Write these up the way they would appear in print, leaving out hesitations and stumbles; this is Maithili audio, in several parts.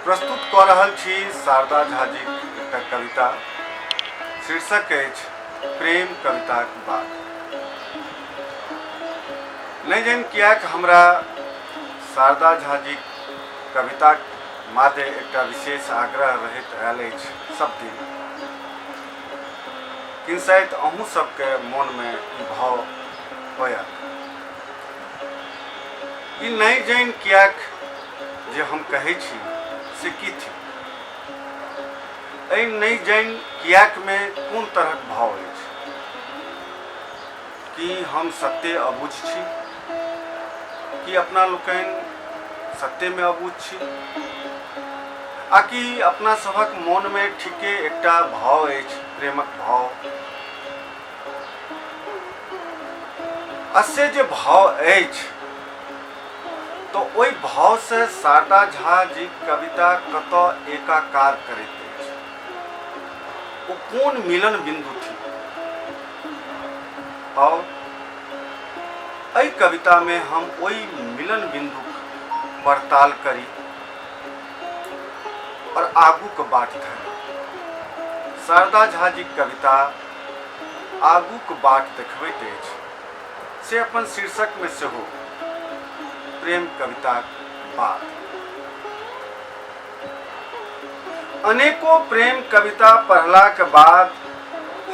प्रस्तुत कऽ रहल छी शारदा झाजीक एकटा कविता। शीर्षक अछि प्रेम कविताक बाद। नहि जानि किएक हमरा शारदा झाजीक कविताक मादे एकटा विशेष आग्रह रहैत आयल अछि सब दिन। किंशाइत अहूँ सबके मोनमे ई भाव होयत। ई नहि जानि किएक जे हम कहै छी से की थिक। एहि नहि जानि किएकमे कोन तरहक भाव अछि। की हम सत्ते अबूझ छी? की अपना लोकनि सत्तेमे अबूझ छी? आ कि अपना सभक मोनमे ठीके एकटा भाव अछि, प्रेमक भाव? आ से जे भाव अछि तऽ ओहि भावसँ शारदा झा जीक कविता कतऽ एकाकार करैत अछि, ओ कोन मिलन बिन्दु थिक? आउ एहि कवितामे हम ओहि मिलन बिन्दुक पड़ताल करी आओर आगूक बाट धरी। शारदा झा जीक कविता आगूक बाट देखबैत अछि, से अपन शीर्षकमे सेहो, प्रेम कविताक बाद। अनेको प्रेम कविता पढ़लाक बाद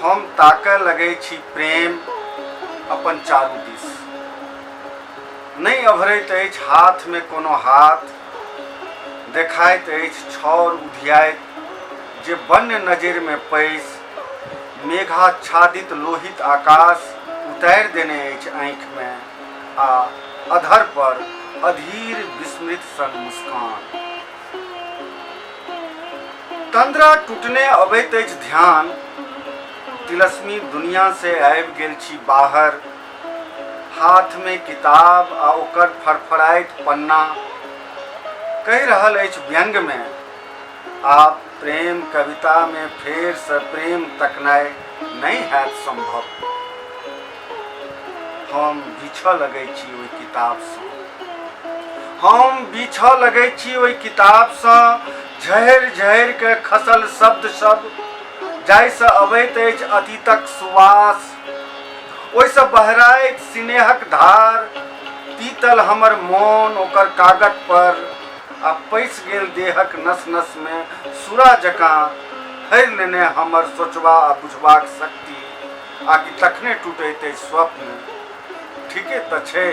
हम ताकय लगै छी प्रेम अपन चारू दिस। नहि अभरैत अछि हाथमे कोनो हाथ, देखाइत अछि छाउर उधियाइत जे वन्य नजरिमे पैसि मेघाच्छादित लोहित आकाश उतारि देने अछि आँखिमे आ अधर पर अधीर विस्मृत सन मुस्कान। तंद्रा टूटने अबैत अछि ध्यान, तिलस्मी दुनिया से आबि गेल छी बाहर, हाथमे किताब आ ओकर फड़फड़ाइत पन्ना कहि रहल अछि व्यंग्यमे, आब प्रेम कवितामे फेरसँ प्रेम तकनाइ नहि हैत सम्भव। हम बीछऽ लगै छी ओहि किताबसँ। हम बीछऽ लगै छी ओहि किताबसँ झहरि झहरि कऽ खसल शब्द सब, जाहिसँ अबैत अछि अतीतक सुवास, ओहिसँ बहराइत सिनेहक धार, तीतल हमर मोन ओकर कागत पर आ पैसि गेल देहक नस नसमे सुरा जकाँ, हरि लेने हमर सोचबा आ बुझबाक शक्ति, आ कि तखने टूटैत अछि स्वप्न। ठीके तऽ छै,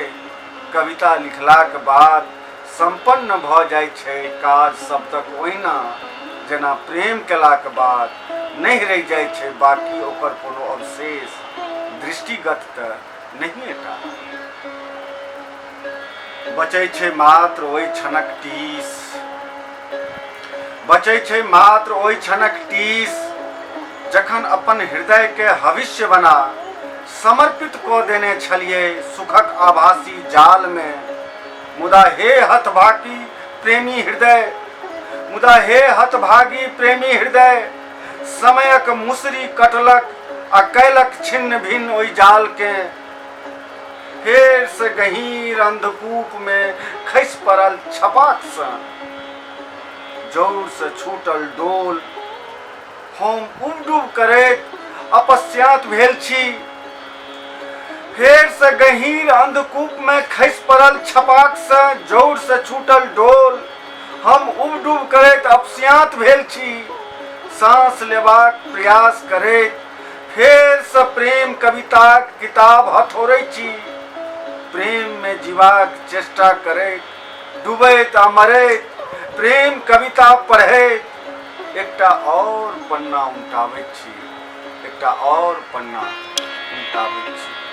कविता लिखलाक बाद सम्पन्न भऽ जाइत छै काज शब्दक ओहिना जेना प्रेम केलाक बाद नहि रहि जाइत छै बाकी ओकर कोनो अवशेष, दृष्टिगत तऽ नहिए टा। बचै छै मात्र ओहि क्षणक टीस, बचै छै मात्र ओहि क्षणक टीस जखन अपन हृदयके हविष्य बना समर्पित कऽ देने छलियै सुखक आभासी जालमे। मुदा हे हतभागी प्रेमी हृदय, मुदा हे हतभागी प्रेमी हृदय, समयक मुसरी कटलक आ कयलक छिन्न भिन्न ओहि जालकेँ। फेरसँ गहींर अन्धकूपमे खसि पड़ल छपाकसँ जौरसँ छूटल डोल। हम उबडुब करैत अपस्यात भेल छी। फेरसँ गहींर अन्धकूपमे खसि पड़ल छपाकसँ जौरसँ छूटल डोल। हम उबडुब करैत अपस्यात भेल छी। साँस लेबाक प्रयास करैत फेरसँ प्रेम कविताक किताब हथोड़ै छी। प्रेममे जीबाक चेष्टा करैत, डूबैत आ मरैत, प्रेम कविता पढ़ैत एकटा आओर पन्ना उनटाबैत छी, एकटा आओर पन्ना उनटाबैत छी।